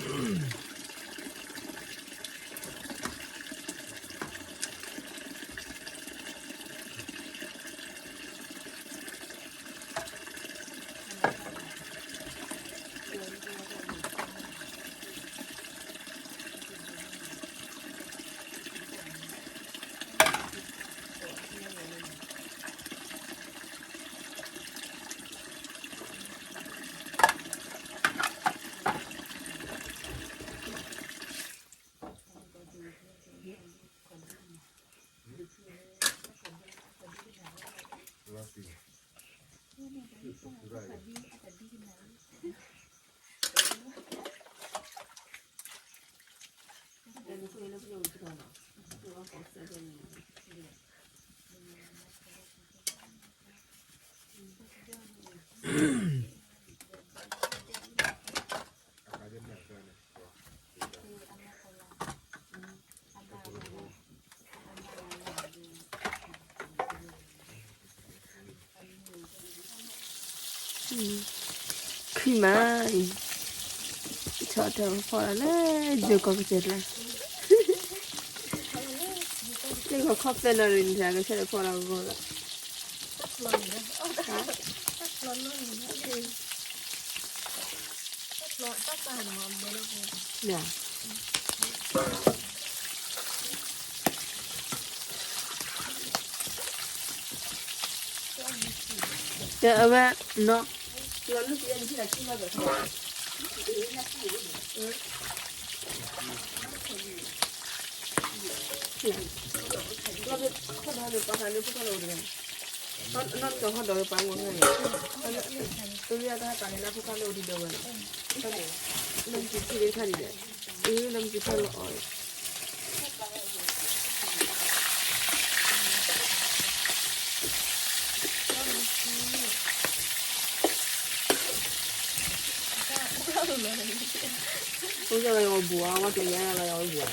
ခံမးအံၤ, ဆီၣ်ထွဲဖီၣ်လီၤလၢယိၤကီၢ်ကစၢၢ်ကျါ, လၢခီၣ်ဖဲလီၤရံၤန့ၣ် ကဆၢထၢၣ်ဖီၣ်လီၤဂီၢ်လီၤ, တဲအဝဲနီၤ, နီၢ်ကီၢ်ဟီၣ်ဒီးပှၤဂီၢ်န့ၣ်, တရံးအတၢ်ပာ်န့ၣ်လၢဖိခီလၢအိၣ်ဒီးဝဲ, လၢမ့ၢ်က့ၤထံၣ်လၢခါန့ၣ်ဒီး, အၢ လၢမ့ၢ်က့ၤထီၣ်လီၤအီၤ, ဖိကၢ်လီၤယၤဝဲဘူးဧါ, ဝဲက့ၤညါလီၤယၤဝဲဘူးဧါ,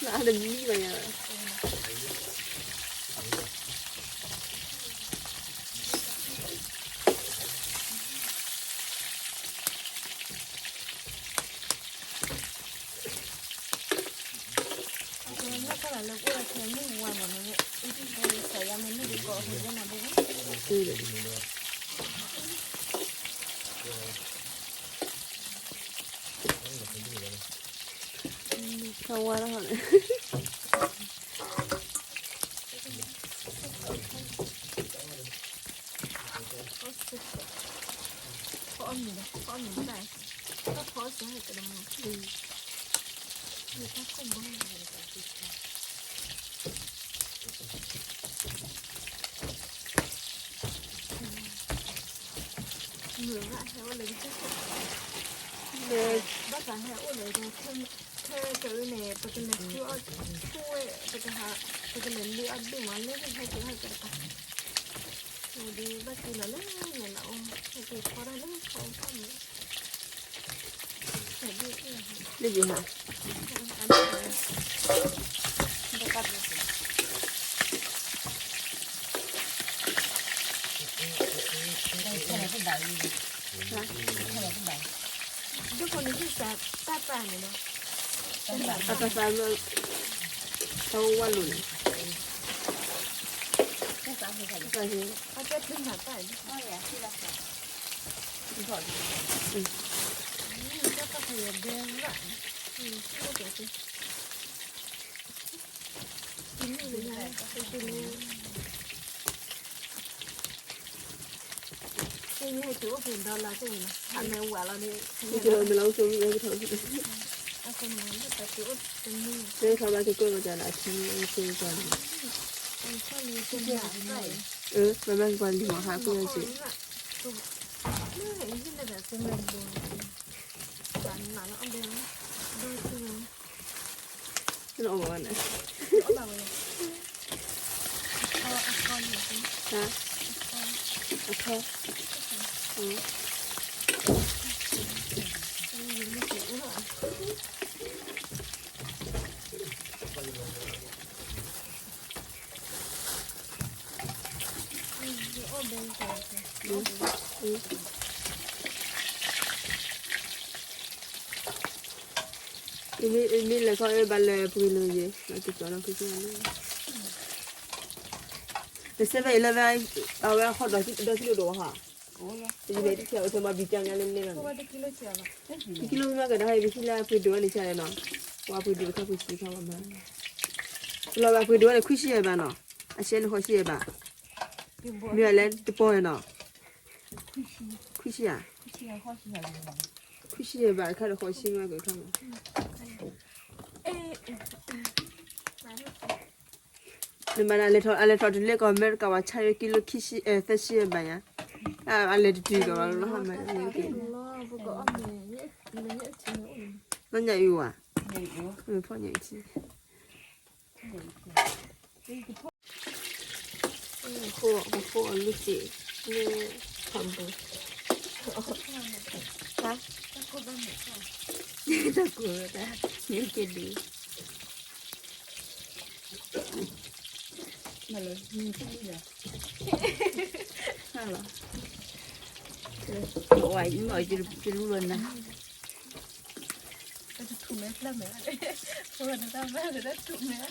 နတမံဘၣ်ညါလီၤ. ကဝါလီၤန့ၣ်, ဘၣ်သးဟဲအိၣ်လၢ ခဲကၢန့ၣ် ပကလဲၤဆူအီၣ်ဆူဝဲ ပကဟး ပကလဲၤလ့အီၣ်ဒူၣ်မး လၢဟဲက့ၤဟဲက့ၤတပၤ, ဒ်ဘၣ်က့ၤလီၤလၢမဲာ်လီၤအိၣ် ဟဲက့ၤဖီတၢ်လၢဖီအီၣ်န့ၣ်, လၢဘုဟါ ဒ်န့ၣ်စ့ၢ်ကီး တၢ်ပာ်န့ၣ်လီၤ, အတၢ်ပာ်လၢ တၢ်ဝဲလိာ်န့ၣ်, တၢ်ပာ်န့ၣ်, အတၢ်ဖံးမၤတၢ်န့ၣ်, တၢ်ပာ်ခါယဒဲဘၣ်, ကဲ ယဟဲက့ၤအိၣ်ဖဲဒီလါကဲအံၤလီၤ, အမဲာ်ဝးလီၤန့ၣ်, ယကလီၤမ့ၢ်လီၤအိၣ်ဆိးမုၣ်ဝဲကထီၣ်, အဃိန့ၣ် လၢတၢ်က့ၤအိၣ်တမံၤ, လၢထီၣ်ဘၣ်က့ၤကွဲးကစၢ်လၢအထံန့ၣ် ဆိးကစၢ်န့ၣ်, အၢ မ့မ့ၢ်ကပၤလံၤမၤဟးကွံာ်ဝဲက့ၤ, နအီၣ်ဘၣ်ဝဲန့ၣ်, အထီ, အီၣ်ဘဲက မ့ၢ်လဲၤခီအၢဘၣ်လၢပှ့ၤလိာ်ယဲ, ကကီၤလီၤ ကကီၤလီၤ, တစဲးဖဲအံၤလၢ အဝဲဟီၣ်ဒီးဒီးထံဒိၣ်ဒိၣ်ဟါ, ယမ့ၢ်တထံၣ်အီၤ အဝဲမၤဘံၣ်ကၢ်ညါလၢန့ၣ်လီၤ, တကံလိမ့ၢ်ကဒီးဟဲ ပဟံၣ်လၢပှ့ၤဒိၣ်ဝဲန့ၣ်ဆၣ်နီၤ, ပှၤပှ့ၤဒိၣ်တခါပှ့ၤစံးခါဝဲမၤ, လီၤဘၣ်ပှ့ၤဒိၣ်ဝဲန့ၣ် ခွံဆံယဲၢ်ဘၣ်နီၤ, အဆဲးလၢဃိးဆံယဲၢ်ဘၣ်, မ့ၢ်အလဲၤတပီၢ်နီၤ, ခွံဆံဧါ, ခွံဆံယဲၢ်ဘၣ် အခါဒီးဃိးဆံမ့ၢ်ကခါမး, နမၤဒၣ်လဲၤထီၣ် အလဲၤထီၣ်တုၤလၢကီၢ်အမဲရကၤ ပှၤဆါယဲၢ်ကံလိခံဆံ သၢဆံယဲၢ်ဘၣ်ယါ, အလဲၤတတုၤကီးလီၤ လီၤဟါမး, လီၤညါအံၤဝဲ, ဖီၣ်ညါအံၤထံ ပဖိအလုၢ်စ့ၣ်, လၢထးပူၤ, ဟါ, တၢ်ကိၢ်ဘၣ်န့ၣ်, မ့ၢ်ကဲဒုး, မၤလၢနံၤတံၢ်လီၤ, ဟါလီၤ, ဝဲအံၤမ့ၢ်အီၤကလူလီၤနၤ တထူၣ်မဲဖျၢၣ်မဲ, ဖိတၢ်ဘၣ်လၢတထူၣ်မဲ,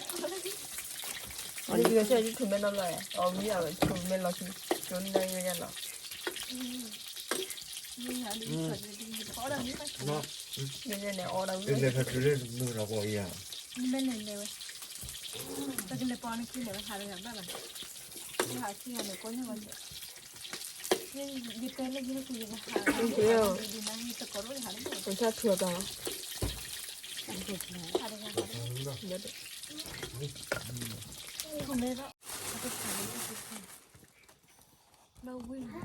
အီၤဒ်ဆၢယထူၣ်မဲနီၤလီၤ, အီၤမ့ၢ်အဝဲထူၣ်မဲလီၤခံ, ကၠိနံၤညါလီၤ, မ့ၢ်န့ၣ်အီၤဒ်ဝဲ, လဲၤဖဲတုၤလၢမုၢ်ကနီၤပီအံၤဧါ, မ့ၢ်လဲၤလဲၤဝဲ, ပကလဲၤပီနခံလဲၤဝဲဟးတဂၤဘၣ်ဘၣ်, ဟးခံဂၤန့ၣ် ကိးညါဝဲ ယတဲလၢယဟဲက့ၤယကဟး, ယတကိးဒိၣ်ယဟးလၢ, ပဆါထူအတၢ်လီၤ, ဘၣ်ဝံၤ,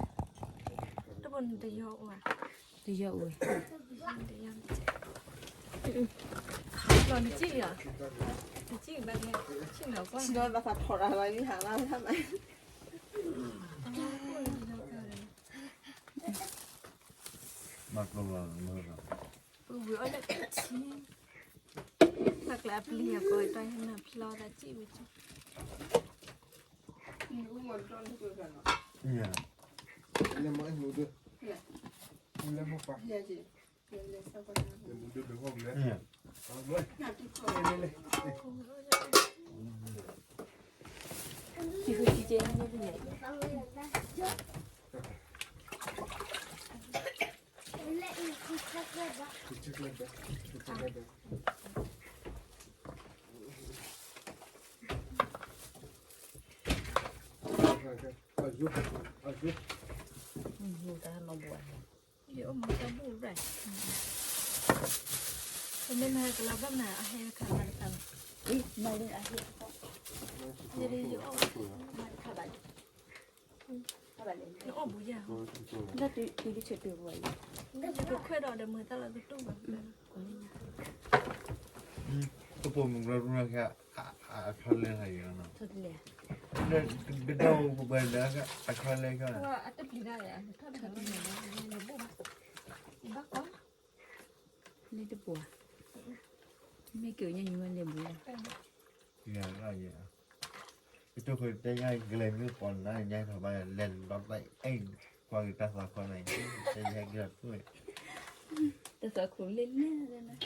တဘိန့ၣ်တယီအိၣ်, တယီအိၣ်, လီၤနစံၣ်လီၤ, နစံၣ်ဘၣ်, ဆံၣ်လီၤကွၢ်, ဆံၣ်လီၤဘၣ်သးထီၣ်တၢ်ဘၣ်မ့ၢ်ဟးဘၣ်မး, ပဝံၤအီၣ်လၢထံ, ပကျါအပျံၤအကိးတၢ်ဟဲနၤဖျီတၢ်စံၣ်ဝဲ, လၢမ့ၢ်အိၣ်မူဒိၣ်, လၢမ့ၢ်ပှၤ, ယအိၣ်မူတၢ်ဘူၣ်ရၣ်, ပမ့ၢ်မၤကလီၤဘၣ်မး အဟဲတခါမၤတခါလီၤ, မၤလၢအဟဲတခါ, ယအိၣ်မၤတခါဘၣ်လံ, နအိၣ်ဘူးယၤ, တၢ်တုၤတဆၢတုၤဝဲအံၤ, ကခွဲးဒီးဒီးမၤတၢ်လီၤကတူၢ်ဘၣ်, ပပိာ်မုၣ်ကရၢကရၢခဲ အခါလဲၢ်ဟးယၤနီၤ, ဒဒၣ်ပှၤလၢအခါလဲၢ်ခဲ, လၢတပှၤ, မ့ၢ်က့ၤညါယမ့ၢ်လဲၤဘူးလီၤ, ယၤလီၤယၤ, ကတိၢ်ခိၣ်တဲညါကလဲၤမ့ၢ်ပီၢ်နါညါထီၣ်ဘၣ်လဲၤလီၤတၢ်အဲၣ်, ကွၢ်က့ၤတၢ်သွၣ်ခိၣ်န့ၣ်, တဲယဟဲက့ၤလီၤတၢ်, တၢ်သွၣ်ခိၣ်လဲၣ်လဲၣ်,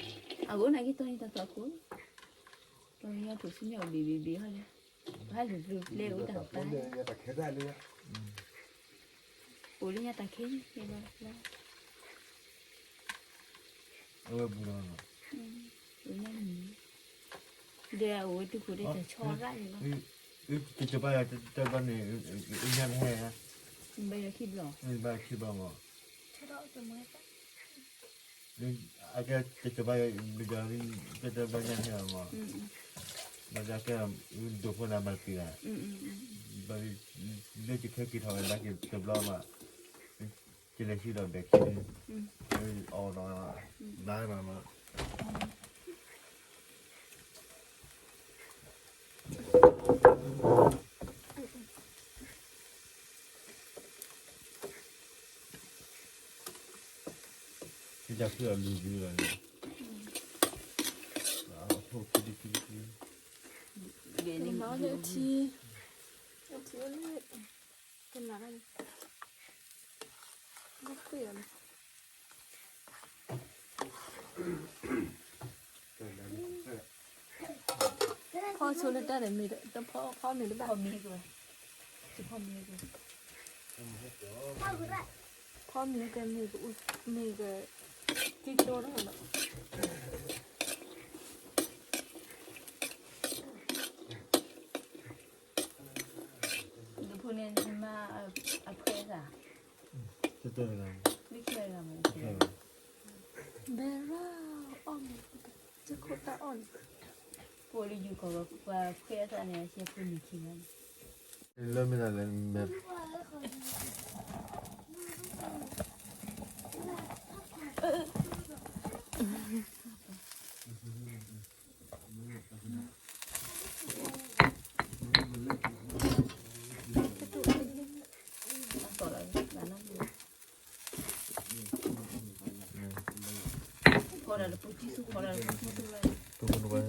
အဂိၣ်နၤက့ၤတီၢ်န့ၣ်တၢ်သွၣ်ခိၣ်, တီၢ်ယီၢ်ထူၣ်ဆူညါအိၣ်ဘံၣ်ဘံၣ်ဘံၣ်ဟီလဲၣ်, ဘၣ်လူၤဘျုးပျဲအိၣ်တၢ်တၢ်, အိၣ်လၢညါတၢ်ခဲ, အဝဲဘူးလီၤနီၤ, အိၣ်ညါမံၤ, ဒီးအဝဲတုၤခိၣ်ဒီးတၢ်ဆီရၣ်န့ၣ်လီၤ, ကကဘၣ်ယၤတဘျီန့ၣ်, ညါတဟဲ, ဘၣ်ယၤခံဘျီ, ဘၣ်ယၤခံဘျီမး အကဲကကဘၣ်ယၤ, တဘျီညါတဟဲဘၣ်မး, ဘၣ်ကဲ, ဒိၣ်ဖိနၤမၤတပံၤဘၣ်, ဘၣ်, လၢယခဲက့ၤထီၣ်ဝဲဘၣ်က့ၤတဘျီမး, ကလဲၤဆံဒီးဘဲၣ်ခံ, အီၣ်ဒီး, ဘၣ်မးမး ကစၢ်ဖုအလူၤဘုလီၤန့ၣ်, အဖိခံဒံခံဒံခံ, ဂ့ၤန့ၣ်, ထံ, ထံ, ကနၣ်, ဘၣ်ခွံၣ်အီၤန့ၣ်, တၢ် ဆိလၢတၢ်န့ၣ်မ့ၢ်တဖီဖီမ့ၤတဘၣ်, ဖီမ့ၤက, ဖီမ့ၤက, ဖီမ့ၤကမ့ၢ်က, မ့ၢ်ကသံတိၢ်ထီၣ်လီၤ. ဒဖိန့ၣ် နမါအဖှဲသး, လၢခံဂၤမ့ၢ်, ဘဲရၣ်အီၣ်မ့ၤ, ကခိၣ်တၢ်အီၣ်န့ၣ်, ပအိၣ်လၢယူၤကီၢ် ပှၤဖှဲသးန့ၣ် အရှဲဖိန့ၣ်ခံဂၤန့ၣ်, လၢမ့ၢ်ဒၣ်လဲၣ်, ခနီၤထ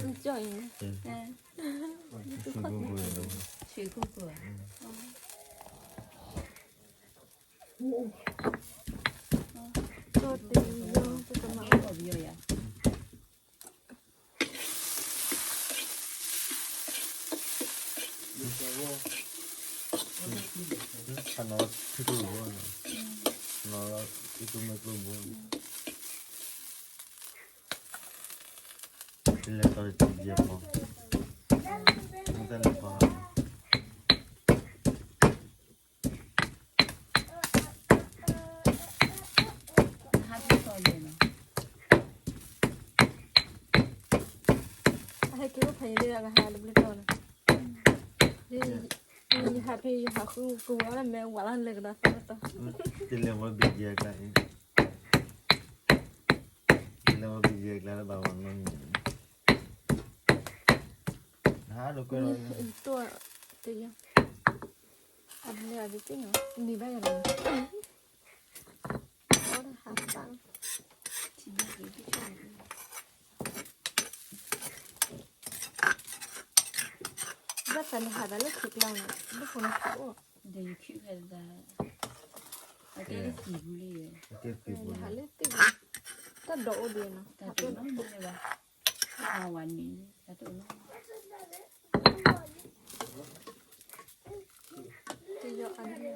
ံကျိဘိ, ခနီၤထံကျိမဲာ်ကျိဘိ, တလဲၤတီၤတယဲၢ်ဖီ, မ့ၢ်တၢ်လဲၤဖီ အဟဲက့ၤအိၣ်ဖဲန့ၣ် အကဟးလၢဘျုးတီၤန့ၣ်, ယဟးဖဲယဟးဃုကဝဲၤအီၣ်လၢမဲာ် ဝးလီၤလဲၤကဒီးသီတတီၤ, တလဲၤဝဲဘံယဲၢ်ကျါအံၤ, တလဲၤဝဲဘံယဲၢ်ကျါလၢဘၣ်ဝဲနီၢ်န့ၣ်, နဟးလၢကွဲးလီၤ, တယၤ, အန့ၣ်အဒုးသ့ၣ်ညါ, န့ၢ်ဘၣ်ယၤလီၤ, အီၣ်တၢ်ဟးပာ် ဘၣ်သးန့ၣ်ဟးသးလၢခံကျါန့ၣ် လၢဖိန့ၣ်ခံအိၣ်, ဒီးယခံဖဲသး, အကဲလၢသံၣ်ပူၤလံ, ဟးလၢသ့ၣ်ပူၤ, တၢ်ဒိးအိၣ်ဒံးနီၤ, တၢ်ဒိးနီၤ, ဝၤန့ၣ်, တၢ်ဒိးနီၤ, တယီၤအန့ၣ်,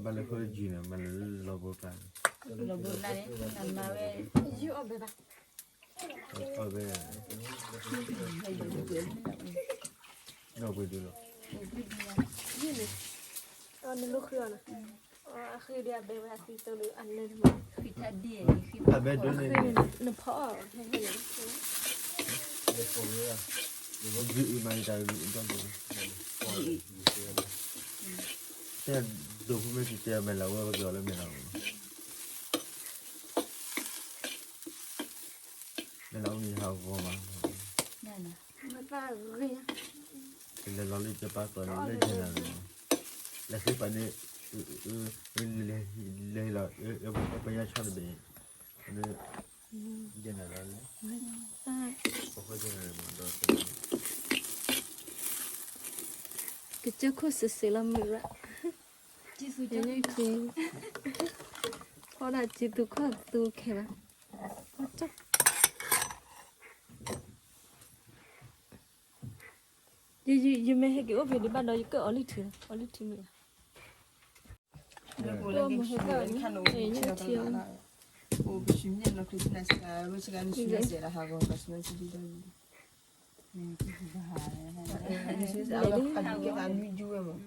ဘၣ်လၢဖိယုၢ်န့ၣ် မၤလၢလီၤဘိကျါန့ၣ်, လီၤဘိကျါန့ၣ် နမၤဝဲ, ယုၢ်အီၣ်ဘဲဘၣ်, အီၣ်ဘဲ, ဒီးပှ့ၤဒုးလီၤ, ယုၢ်န့ၣ်, နလိၣ်ဃုအီၤနီၤ, အဃ့ဒံးအဘဲဝဲအသံသိလၢအနၢတမံၤ, အဘဲဒိၣ်န့ၣ်, နဖီအီၤ, ယုၢ်အံၤမၤယတၢ်ဂ့ၤဒီး, တဲဒိးဖိမ့ၢ်ကတဲမဲာ်လၤဝဲပက့ၤအီၤလၢမဲာ်လၤ, မဲာ်လၤအိၣ်မံၤဟးဂီၤမး, လဲၤလီၤလၢယပၢ်သီန့ၣ် လၢယနၤန့ၣ်, လဲၤဃ့ပှၤန့ၣ်, လဲၤလီၤ, ပညါဆီတဘ့ၣ်, ယနၤလီၤလၢ, ပဃီယနၤလီၤမးဒီး, ကစၢၢ်ခိၣ်စ့စ့လီၤမုၢ်ရၣ်, ဖီဒၣ်ကံသူခိၣ်သူခဲဘၣ်, ယမ့ၢ်ဟဲက့ၤအိၣ်ဖဲဒံးဘၣ်ဒီး ယကၢၢ်အီၤလံထံ, အီၤလံထံမ့ၢ်ဧါ, အိၣ်မုၢ်ဟဲကၢၢ်အီၤလံ, ထံအီၤလံ, အိၣ်ပဆူညါနီၢ်ခရံာ်စနၢ်စ့ၢ်ကီး ရိၣ်စ့ၢ်ကီးနဆူညါစ့ၢ်ကီး ဟးဂီၤကီးဆူညါစ့ၢ်ကီး နဆူညါစ့ၢ်ကီး အမံၤကဲသးမံၤယိဝဲမး,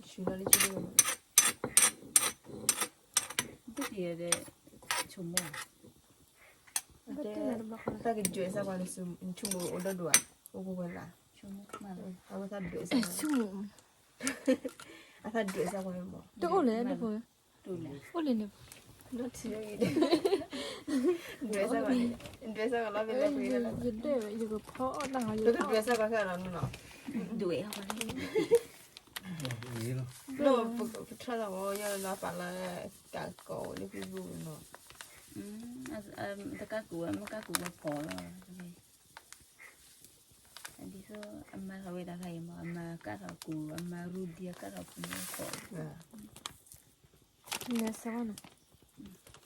ဆူညါလၢကၠိဝဲမး, ဆိကမိၣ်, တၢ်ကဒွဲးစၢ်ကွၢ် နဆိကမိၣ်အိၣ်ဒီဒူၣ်ဧါ, အိၣ်ပဝဲလၢ, အဝဲသးဒွဲးစၢ်ကွၢ်, အသးဒွဲးစၢ်ကွၢ်မး, တအိၣ်လဲၣ် အိၣ်လဲၣ်န့ၣ်, ဒွဲးစၢ်ကွၢ်, ဒွဲးစၢ်ကွၢ်လီၤ ပလဲၤပှ့ၤလီၤ, ယဒွဲးစၢ်ကွၢ်ခဲလီၤနီၤ, ဒွဲး, လၢပထီၣ်သးမး ယလီၤပာ်လၢ ကးကိးလၢ Facebook နီၤ, တကးကူးဝဲ မကးကူးဝဲဖီလီၤ, ဒ်သိးအမါထီၣ်ဝဲဒၣ်ခါအံၤမး အမါကးထီၣ်ကူး အမါရူဒံအကးထီၣ်ကူးဝဲဖီလီၤ,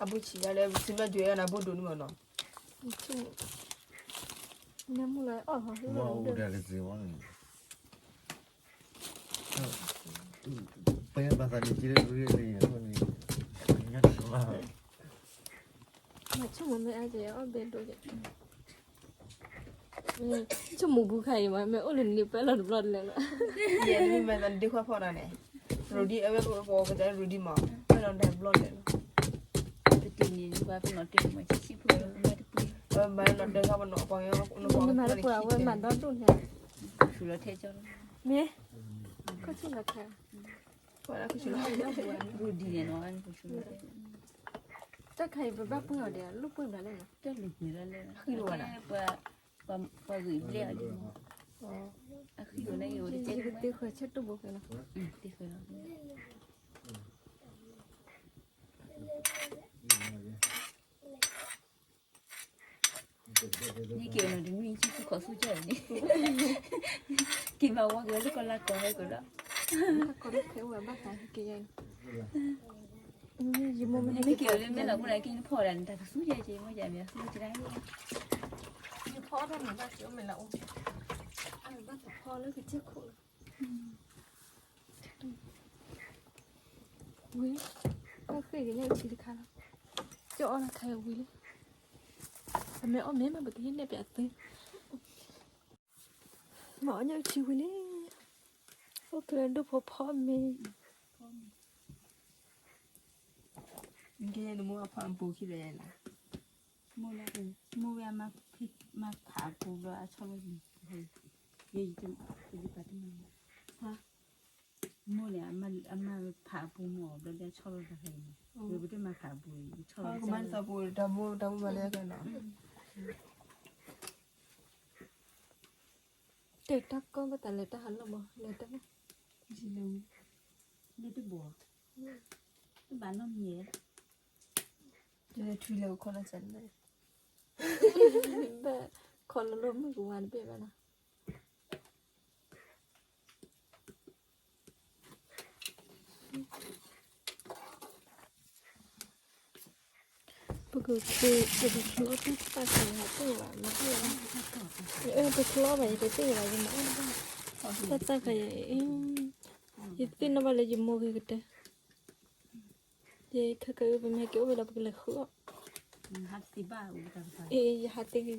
အဘိဆံးဒၣ်လၢ ဆူညါဒွဲးအနၤဘိဒိၣ်န့ၣ်မးနီၤ, နမုၢ်လၢအီၣ်ဟီ မ့ၢ်အိၣ်ဒၣ်ကသ့ဝဲန့ၣ် ပဘၣ်သးန့ၣ်က့လၢရ့န့ၣ် အဃိန့ၣ် ညါတကလါ မ့ၢ်ဆိကမိၣ်မ့ၢ်အါက့ၤအီၣ်ဘဲဒိၣ်က့ၤ ဆိကမိၣ်ဘူးခါအံၤမ့ၢ် မ့ၢ်အိၣ်လၢနံၤပၢၢ်လီၤတဘျီတလဲၤလီၤ ယဲန့ၣ်မ့ၢ်မ့ၢ်သးဒ့ခွါဖီၣ်တၢ်န့ၣ် ရူဒံအဝဲပကကတဲရူဒံမး ပနီၢ်ဒဲးဘျီလဲၤလီၤ တတံၤန့ၣ် ပှၤပနီၢ်တဲမ့ၢ်ဆံးဆံးဖိလၢပမ့ၢ်တပှ့ၤ မ့ၢ်နီၢ်ဒဲးခါပနီၢ်ပှၤ နမၤလၢပှၤဝဲမၤဒီဒိၣ်န့ၣ် ဆူလီၤထဲကၠီလီၤ မ့ၢ် ခိၣ်ဆူၣ်လီၤထဲ ရူဒံန့ၣ်နီၤ တၢ်ခါအံၤပဘၣ်ပှ့ၤအီၤဒီး လူၢ်ပှ့ၤဘၣ်လဲၣ်နီၤ တၢ်လူၢ်ပှ့ၤလီၤလဲၣ် ဃံလီၤဝဲဒၣ် ပှၤဂ့ၤဘျဲၣ်အီၤဒ်မး အဃံလီၤန့ၣ် ယကတဲ ယကတဲဃဲၤဆၢတိၢ်ဘိဃဲၤလီၤ တဲဃဲၤလီၤ နက့ၤအီၤဒီးနွံဆံဆူခီၣ်ဆူကၢ်န့ၣ် က့ၤမၤဝါက့ၤလၢကီၢ်လၢကီၢ်ဟဲကီၢ်ဒီး ကီၢ်ဒီးခဲဝဲဘၣ်သးဟဲက့ၤယါ နမ့ၢ်က့ၤအီၤလၢမဲာ်လၤအိၣ်ဒၣ်က့ၤ နဖီၣ်ဒၣ်နတၢ်ကဆူယဲက့ၤ မ့ၢ်ယမ့ၢ်ဆူကဒါ နဖီၣ်ဒၣ်န့ၣ်ဘၣ်က့ၤအိၣ်မဲာ်လၤအိၣ် အဘၣ်သးဖီလၢကစၢၢ်ခိၣ်လီၤ ဝံၤ ဘၣ်ဃ့ၢ်က့ၤညၣ်အုၣ်ထံတခါလီၤ ကၠီအီၣ်တၢ်ခါအံၤဝံၤလံ အမ့ၢ်အီၣ်မ့ၢ်မး ပကဟံးနဲၣ်ပၠးသု မ့ၢ်အီၣ်ညၣ်အုၣ်ထံဝံၤလံ အိၣ်ကျဲဒိၣ်ဖိဖီမ့ၤ ကဲနမိၢ်အဖးအပူၤခံလၢၤလၢ မိၢ်လၢ မိၢ်ဝဲအမါဖးအပူၤဘျီအဆီၣ်လီၤ ယ ယ ယပာ်တမၢ် မိၢ်န့ၣ် အမါဖးအပူၤမ့ၢ်ဘျီဒီးဆီၣ်လီၤတၢ်ဖဲအံၤ ဝဲပတမၤဖးအပူၤ ပဆီၣ်လီၤကမၤသးပူၤ တၢ်မိၢ်တၢ်မိၢ်မၤလၢကနီၤ တဲတၢ်ကီၢ်ဘၣ်တၢ်လဲၤတၢ်ဟးလီၢ်မး လဲၤတၢ်မး လၢတဘိ တဘၣ်နီတမံၤ လဲၤထွံလဲၤအိၣ်ခီၣ်လၢစၢ်န့ၣ် ဘၣ်ခီၣ်လၢလီၢ်မုၢ်ကဝါတဘ့ၣ်ဘၣ်နီၤ ပက ပကချူအီၣ်တၢ်သၣ်ခါယဟးတ့ၢ်ဘၣ် မ့ၢ်တ့ၢ်ဘၣ် ယအၢတချူအီၣ်ဘၣ် ယတတ့ၢ်ဘၣ် ယမၤအီၣ်တဘၣ် တၢ်သၣ်ခါယအံၤ ယသ့ၣ်နီၣ်ဘၣ်လၢယမိၢ်ဂ့ၤကတၢၢ် ယခဲကၢ်အံၤ ပမ့ၢ်ဟဲက့ၤအိၣ်ဝဲဒီး ပကလဲၤဃုအီၣ် အ့ ယဟးသ့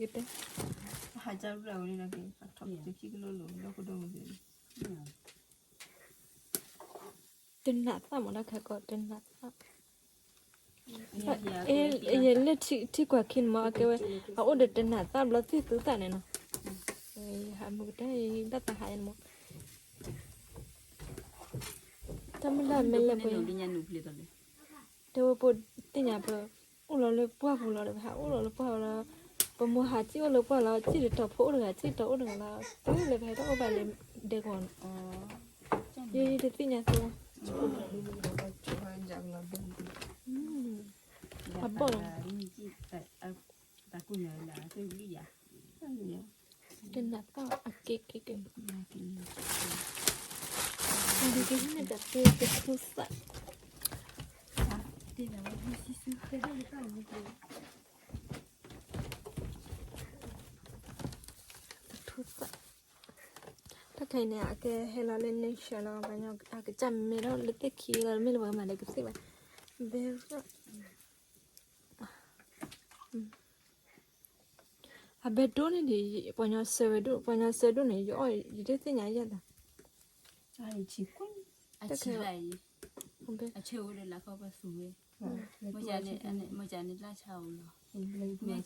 ဂ့ၤကတၢၢ် ဟးကၢ်ရူၢ်ဝဲန့ၣ် တနးသၣ်မ့ၢ်တၢ်ခါကီး တနးသၣ် ယလၢထံကွၢ်ခံန့ၣ်မ့ၢ် အကဲဝဲ အအိၣ်ဒီးတနးသၣ်ဘျီသ့ၣ်သူသၣ်န့ၣ်နီၤ ဟးမုၢ်ကတၢၢ် ဘၣ်သးဟးန့ၣ်မ့ၢ် တၢ်မုၢ်လၢ်မဲာ်လဲၣ်ပှဲၤ တဲဝဲပသ့ၣ်ညါပ အိၣ်လီၤလၢပှၢ်ပူၤလီၤဒီး ပဟးအိၣ်လီၤလၢပှၢ်လီၤ ပမိၢ်ဟးစံၣ်အိၣ်လၢပှၢ်လီၤ စံၣ်တတီၤဖိအိၣ်တဂၤ စံၣ်တတီၤအိၣ်တဂၤလီၤ တုၤလၢပဟဲထီၣ်အိၣ်ဘၣ်လၢဒဲကဝီၤန့ၣ် ယတသ့ၣ်ညါသိ အဘီၣ်လီၤ တနးသၣ်အကဲကဲကဲ ဒ်ကဟံးန့ၢ်တၢ်သ့တထူသၣ် တထူသၣ် တၢ်ခဲအံၤန့ၣ် အကဲဟဲလီၤလၢ nature လီၤ ပှၤညီအကစၢ်မ့ၢ်ဒီးလၢသ့ၣ်ခံလီၤ မ့ၢ်လၢပှၤမၤဒီးကသ့ၣ်ဘၣ် ဘဲရၣ် အဘဲဒိၣ်န့ၣ်ဒ် ပှၤညီဆၢဝဲဒိၣ် ပှၤညီဆၢဒိၣ်န့ၣ် ယအီၣ်ယတသ့ၣ်ညါယဲၢ်သး အဆၢဝဲဒၣ်လၢခီပသူဝဲ မ့ၢ်ကန့ၣ်လၢဆါအီၤလီၤ မဲာ်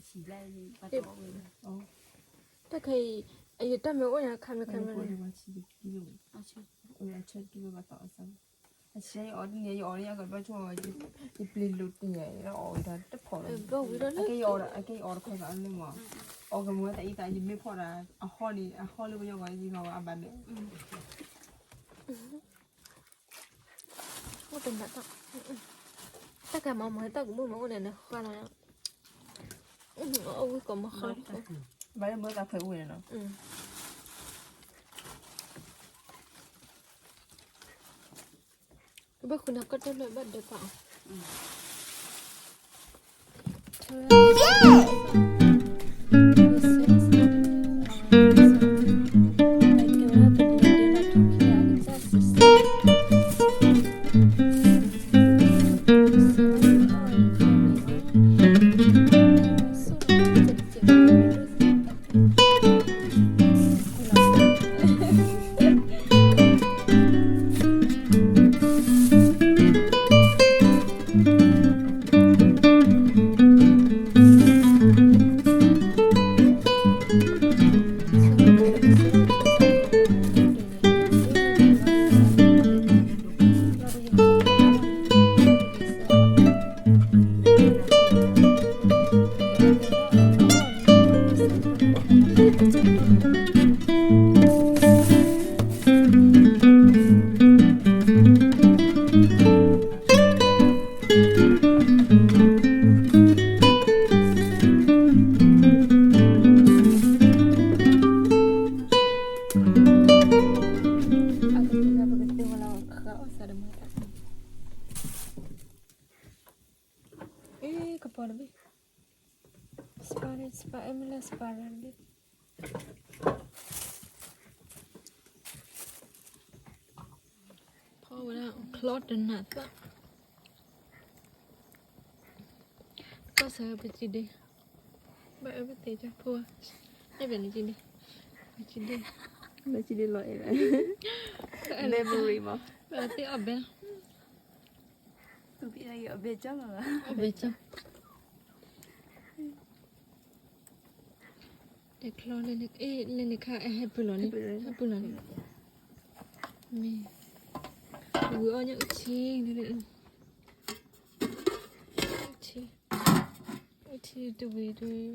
ဆံးလၢပှၤတအီၣ်ဝဲလီၤ တၢ်ခဲအံၤ အယတၢ်မ့ၢ်အိၣ်ညါခါမ့ၢ်ခါမ့ၢ် အဆၢယအီၤတန့ၣ် ယအီၤန့ၣ် ယကဘၣ်ဆိၣ် ယပျ့ၤလိာ်တ့ၢ်ယၤ ယအီၣ်ဝဲဒၣ်တဖီၣ်လီၤ အကဲယအီၣ်တခီသးလၢမး အီၣ်ကမူဝဲသးအံၤသး ယမ့ၢ်ဖီၣ်ဒၣ် အဟီန့ၣ် အဟီလၢပယီၤဂီၤယဂီၤအဘၣ်မဲာ် အိၣ်တနးသၣ် တၢ်ကမၤမၤတၢ်ကမူၣ်မၤအိၣ်န့ၣ် နဃါလီၤ အဝဲကိးမၤဃါ ဘၣ်လၢမၤသးဖဲအိၣ်ဝဲနီၤ ကဘၣ်ဃုနၤကီၢ်တၢ်လၢဘၣ်ဒဲးပာ်အီၤ ထၢ ကပီၤတဘ့ၣ်, စပာ်န့ၣ် စပာ် အဲၣ်မ့ၢ်လၢစပာ်ရၢတဘ့ၣ်, ဖီဝဲဒၣ်ချီတနးသၣ်, ကီၢ်စဲၣ်ပစံးဒ့, ဘၣ် everything ဖိ, အဲၣ်ဘဲန့ၣ်စံးဒ့, ပစံးဒ့, ပစံးဒ့လီၤအဲၣ်ဘဲ, memory မး, ဘၣ်သ့ၣ်အီၣ်ဘဲ သူၣ်ဖံးအီၣ်ဘဲကၠီလီၤ, အီၣ်ဘဲကၠီ, တချီလၢန့ၣ်ခါ ဟဲပူၤလီၤန့ၣ်, ဟဲပူၤလီၤန့ၣ်, မ့ၢ်, ဝံၤအီၣ်ညၣ်အုၣ်ထံ, အုၣ်ထံ, အုၣ်ထံတဝံၤဒီး,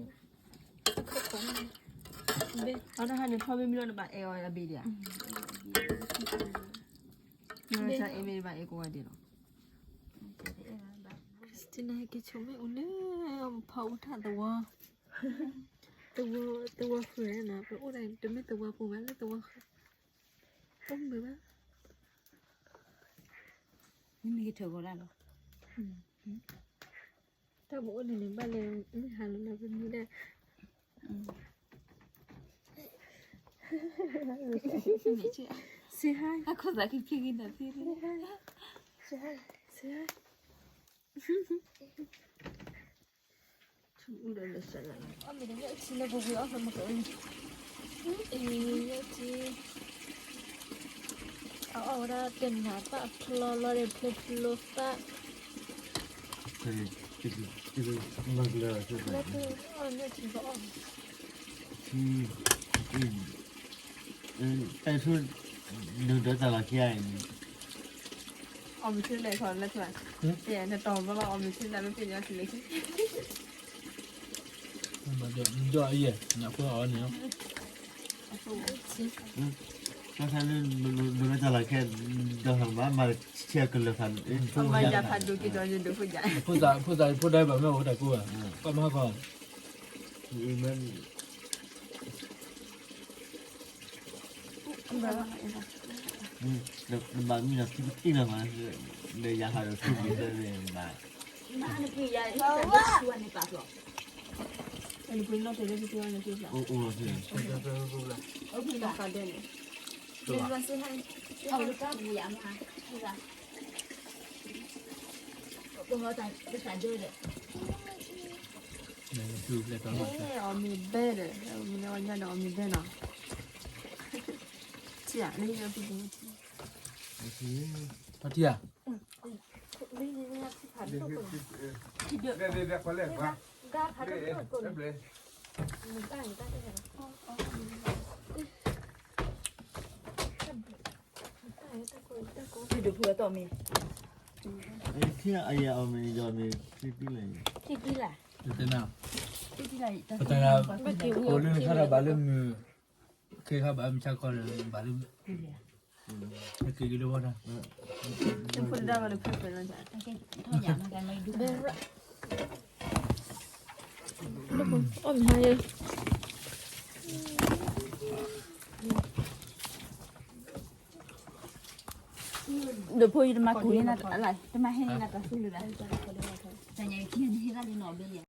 အတဟါန့ၣ် ထီဘ့ၣ်မ့ၢ်လီၤ နဘၣ်အဲၣ်အီၤအဘ့ၣ်ဒံးဧါ, နအဲၣ်မ့ၢ်ဘၣ်အဲၣ်ကိးဂၤဒဲးလီၤ, Christina ဟဲက့ၤဆိးမ့ၣ်အူလၢ, ဖီအူထၣ်သဝီ, သဝီ, သဝီဃၢၤနီၤ, ပအိၣ်ဒၣ်တမ့ၢ်သဝီပူၤဘၣ် လၢသဝီဃၢၤ, အိၣ်မုာ်ဘၣ်, မ့မ့ၢ်ကထၢၣ်ဂီၤဒၣ်လီၤ, တၢ်ပအိၣ်န့ၣ်န့ၣ် ဘၣ်လဲၤမုၢ်ဟါလီၤလီၤ ပမံဒၣ်, say hi, အခိၣ်သးကဖံးက့ၤနၤဖံး, say hi, say hi, ထူအူဒီးလၢစၢ်လၢ်, အီၣ်မ့ၢ်တညၣ်အုၣ်ထံလၢပဝံၤအီၣ်ဖဲမကၢ, အ့ၣ် ညၣ်အုၣ်ထံ, အအီၣ်ဝဲဒၣ်တနၤသၣ်ဖျီလီၤဒီးဖျိဖျိသၣ်, လၢအီၣ်ညၣ်ထံကအီၣ်, ထံ, တၢ်ဆူ, နဒၢတၢ်လီၤခံဂၤအံၤန့ၣ်, အီၣ်မ့ၢ်ဆူလဲၣ်ခီလၢထူ, နတီၢ်ဘၣ်ဘၣ်အီၣ်မ့ၢ်ဆူလဲၣ်မ့ၢ်ပ့ၢ်ညီဆူလဲၣ်, ဒီးအံၤ, နဖိအီၤန့ၣ်, တၢ်ဆါလၢ, နဒၢတၢ်လီၤခံ, ဒီးဟးမၤမၤဆဲးကလၢၤဖး, မၤယၤဖးဒိၣ်က့ၤဒီးယဒိၣ်ဖိယၤ, ဖိသၣ်ဖိသၣ်ဖိဒါဘၣ်မ့ၢ်အိၣ်တၢ်ကိးဘၣ်, ကီၢ်မဟါကီၢ် နဘၣ်မံဒီးထံကတံၢ်လီၤမး, ဒီးယၤဟးဒီးထူက့ၤသၢန့ၣ်ဘၣ်, အိၣ်အိၣ်လီၤ, အီၣ်မ့ၢ်ဘဲဒီး, ထံၣ်ဧါ, ထံၣ်ဧါ, ဒိၣ်ဖိအတီၢ်မ့ၢ်, ထံၣ်ဧါ, အယၤအီၣ်မ့ၢ်ယီၤမ့ၢ်, ထံၣ်တံၢ်လၢ်, ထံၣ်တံၢ်လၢ်, ပတဂၤ, ကိးလၢနထီၣ်တၢ်ဘၣ်လၢမုၢ်, ခဲခါဘၣ်မုၢ်ဆါခီဒီးဘၣ်လၢ, က့ၤက့ၤလၢဝီတၢ်, အီၣ်မ့ၢ်, ဒိၣ်ဖိယတမၤကူၣ်န့ၢ်နၤ, တမၤဟဲန့ၢ်နၤတၢ်သူလၢၤဘၣ်, တၢ်ညါယခံန့ၣ်ဟ့ၣ်ဂၤလံနီၣ်ဘ့ယဲ